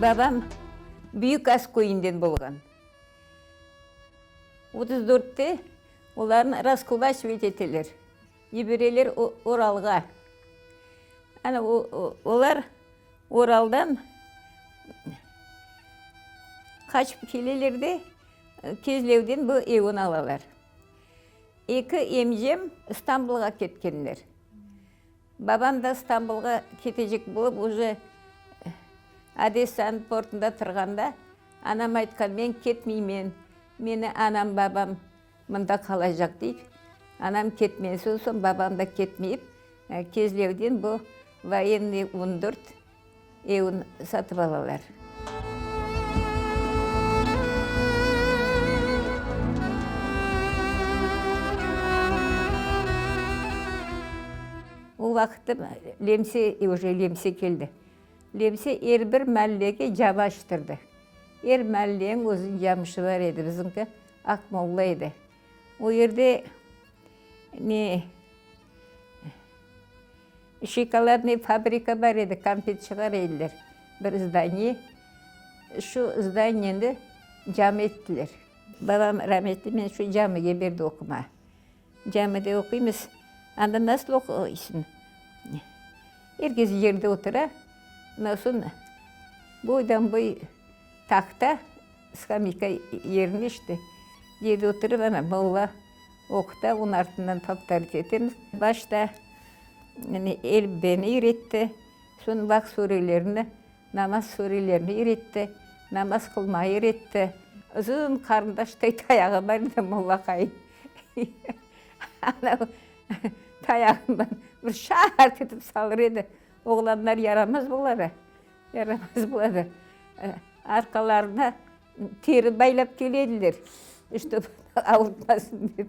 Babam Büyük Az köyünden bolğan. 34-te olarnı raskulaçivat eteler, yibereler Uralğa. Ana olar Uraldan qaçıp keleler de, Kezlevden bu evni alalar. Eki emcem İstanbulğa ketkenler. Babam da İstanbulğa ketecek bolıp, uje Odessanıñ portunda turğanda, anam aytqan, men ketmeymen, meni anam, babam mında qalacaq, deyip. Anam ketmesen soñ, babam da ketmeyip, Kezlevden bu Voyennıy on dört Evni satıp alalar. O vaqıtta Lemse, uje Lemse keldi. Lemse er bir mallege cami açtırdı. Er malleniñ özüniñ camisi bar edi, bizimki Aqmolla edi. O yerde ne Şokoladnıy fabrika bar edi, konfet çıqara ediler, bir zdaniye. Şu zdaniyeni cami ettiler. Babam rametli meni şu camige berdi oqumağa. Camide oquymız, anda nasıl oquysıñ? Er kes yerde otura, ondan soñ boydan-boy tahta, skameyka yerine işte, yerde oturıp, ana, molla oquta, onıñ artından povtorit etemiz. Başta elifbeni öğretti, soñ vaq surelerini, namaz surelerini öğretti, namaz qılmayı öğretti. Uzun qarındaştay tayağı bar edi molla aqayıñ. Ana tayağından bir şart etip salır edi. Oğlanlar yaramaz boladı, yaramaz boladı. Arqalarına teri baylap kele ediler, ştob avurtmasın dep.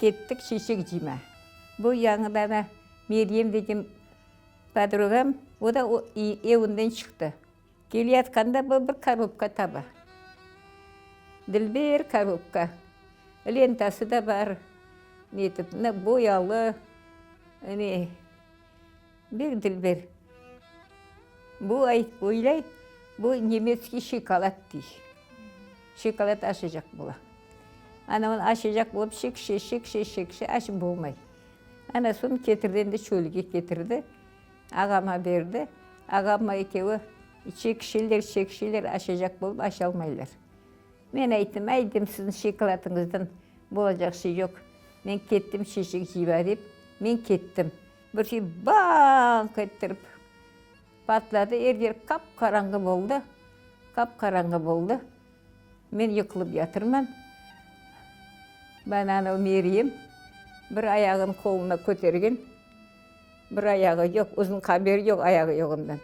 Kettik çeçek cıyma. Bu yañıdana Meryem degen podrugam, o da evinden çıqtı. Keleyatqanda bu bir korobka taba. Dilber korobka. Lentası da bar. Netip, ne boyalı, ne, bek dilber. Bu oylay, bu nemetskiy şokolad dey. Şokolad aşacaq bola. Ana onı aşacaq bolıp şekşe, şekşe, şekşe, aşıp bolmay. Ana soñ ketirdi endi çölge ketirdi. Ağama berdi. Ağamma ekevi çekişeler, çekişeler, aşacaq bolıp aşalmaylar. Men ayttım, ay, dedim, siziñ şokoladıñızdan bolacaq şey yoq. Men kettim çeçek cıyma dep, men kettim. Bir şey bañq ettirip patladı, er yer qap-qarañğı boldı, qap-qarañğı boldı. Men yıqılıp yatırman. Bana anav Meryem bir ayağını qoluna kötergen, bir ayağı yoq, özüniñ haberi yoq ayağı yoğundan.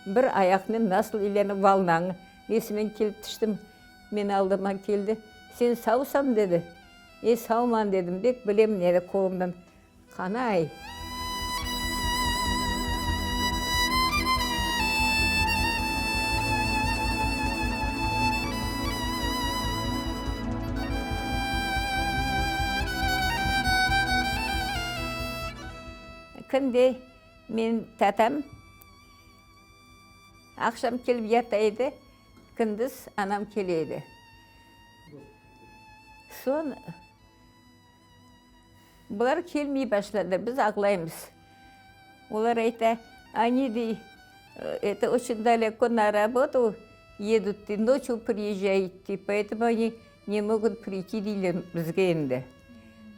Bir ayaqnen nasıl ileni volnanıñ nesimen kelip tüştim, meni aldıma keldi. Sen savsan, dedi. E, savman, dedim, bek bilem, dedi, qolumdan Qanay! Künde menim tatam aqşam kelip yata edi, kündüz anam kele edi. Soñ. Bular kelmey başladı, biz ağlaymız. Olar ayta, Oni, dey, eto oçün daleko na rabotu edut, dey, noçü priezjayut, dey, poetomu oni ne mogut priyti, deyler bizge endi.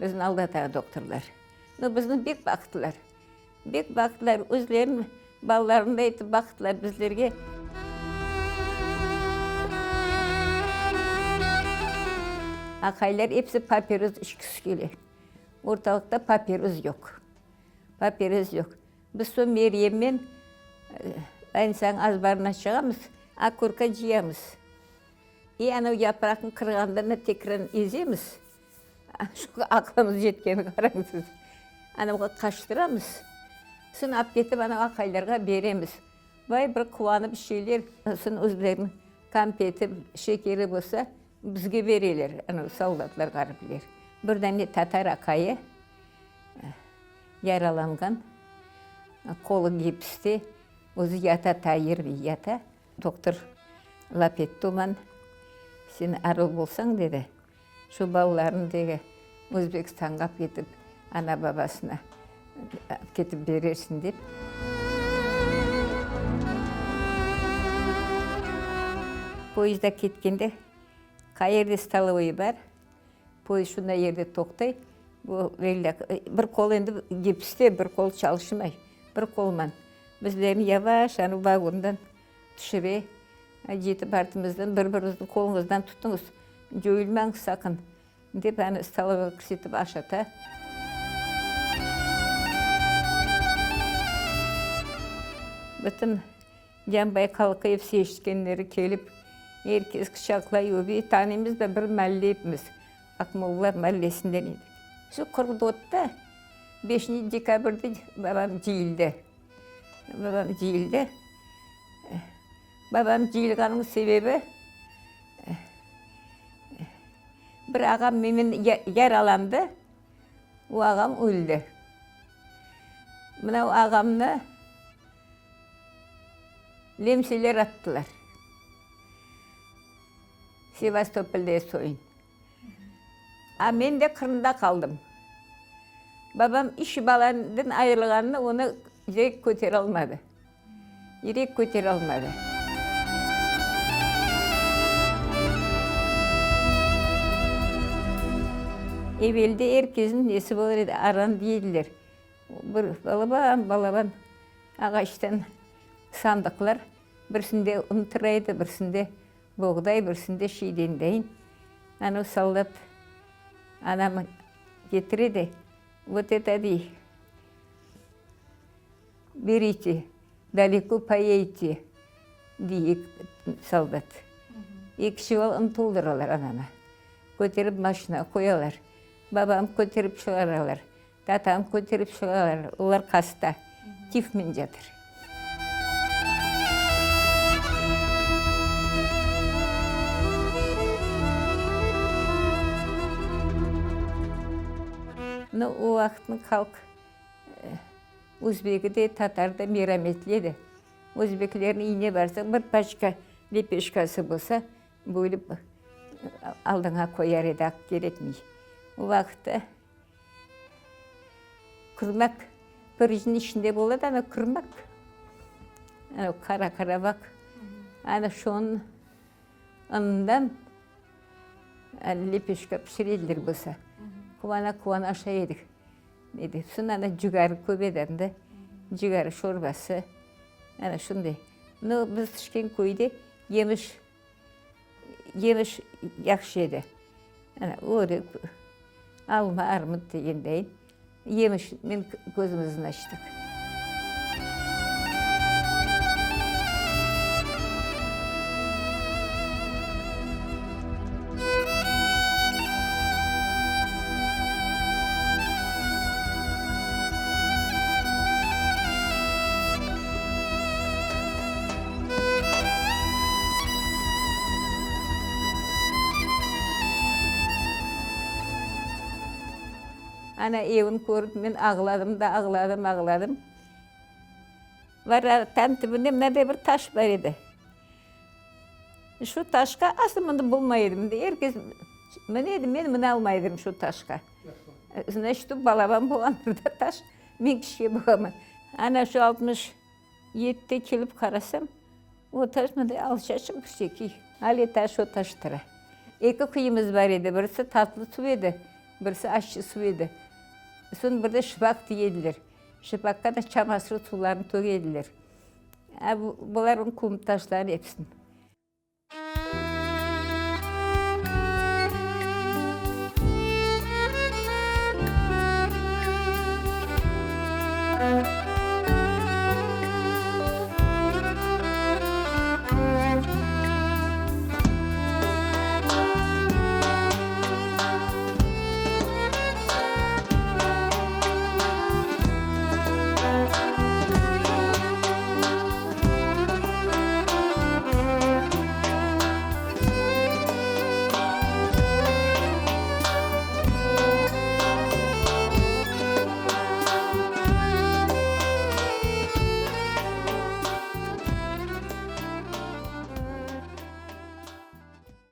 Bizni aldata doktorlar. No, bizni bek baqtılar. Bek baqtılar, özleriniñ balalarınday etip baqtılar bizlerge. Aqaylar episi papiros içkisi kele. Ortalıqta papiros yoq. Papiros yoq. Biz soñ Meryemmen aynısanıñ azbarına çıqamız, okurka cıyamız. İ anav yapraqnı qırğanda da tekrar ezemiz. Şu aqlımız yetkeni qarañız siz. Anavğa qaştıramız, soñ alıp ketip anav aqaylarğa beremiz. Vay, bir quvanıp şeyler. Soñ özleriniñ konfeti, şekeri bolsa, bizge bereler, ana, soldatlar, ğaripler. Bir dane tatar aqayı yaralanğan, qolu gipste, özü yata, ta yermey yata. Doktor laf etti oman, Sen arıl bolsañ, dedi, şu balalarnı, dedi, Özbekistanğa ap ketip, ana-babasına ap ketip berersiñ, dep. Poyezdda ketkende, qayerde stolovoy bar, Poyezd şunday yerde toqtay, bu bir qol endi gipste, bir qol çalışmay, bir qolman. Bizlerni yavaş anı vagondan tüşüre, yetip artımızdan bir-birimizniñ qolumızdan tutuñız, coyulmañız saqın, dep anı stolovoyğa kirsetip aşata. Bütün Canbay halqı episi eşitkenleri kelip, er kes quçaqlay, öbey, tanıymız da bir malle epimiz, Aqmolla mallesinden edik. Şu 44-te, beşinci dekabrde babam cıyıldı. Babam cıyıldı. Babam cıyılğanınıñ sebebi, bir ağam memen yaralandı, o ağam öldi. Mına o ağamnı Lemseler attılar. Sevastopolde soyun. A men de Qırımda qaldım. Babam iş balandan ayırılğanını onı yürek kötere almadı. Yürek kötere almadı. Evelde er kesniñ nesi olur edi, aran dey ediler. Bir balaban, balaban ağaçtan sandıqlar, birisinde un tura edi, birisinde boğday, birisinde şeydendeyin. Ana o soldat anam ketire de, vot eto dey, berite, daleko poyedete, dey soldat. Eki çuval un tolduralar anama. Köterip maşinağa qoyalar. Babam köterip çıqaralar. Tatam köterip çıqalar, olar hasta, tifmen yatır. No, o vaqıtnıñ halq özbegi de, tatarı da merametli edi. Özbeklerniñ üyüne barsañ, bir paçka lepeşkası bolsa, bölip aldıña qoyar edi, aq kerekmey. O vaqıtta Kürmek, pirinçniñ içinde bola da ana kürmek, ana qara-qara baq, ana şonıñ unından lepeşka pişirediler bolsa. Quvana-quvana aşay edik. Soñ ana cügâri köp edi anda, cügâri şorbası, ana şunday. No, biz tüşken köyde yemiş, yemiş yahşı edi. Ana, örük, alma, armut degendeyin yemişnen közümizni açtıq. Ana evini körip men ağladım da ağladım, ağladım. Var tam tübünde mınaday bir taş bar edi. Şu taşqa asıl mınıp bolmay edi. Mında er kes mine edi, men mine almay edim şu taşqa. Znaçit, balaban bolğandır da taş, men kişke bolaman. Ana şu 67-te kelip qarasam, o taş mınday alçaçıq bir şekil. Ale taş o taş tura. Eki quyumız bar edi, birisi tatlı suv edi, birisi aşçı suv edi. Soñ bir de şıbaq dey ediler. Şıbaqqa da çamaşır suvlarını töge ediler. A bular onıñ qum taşları episini.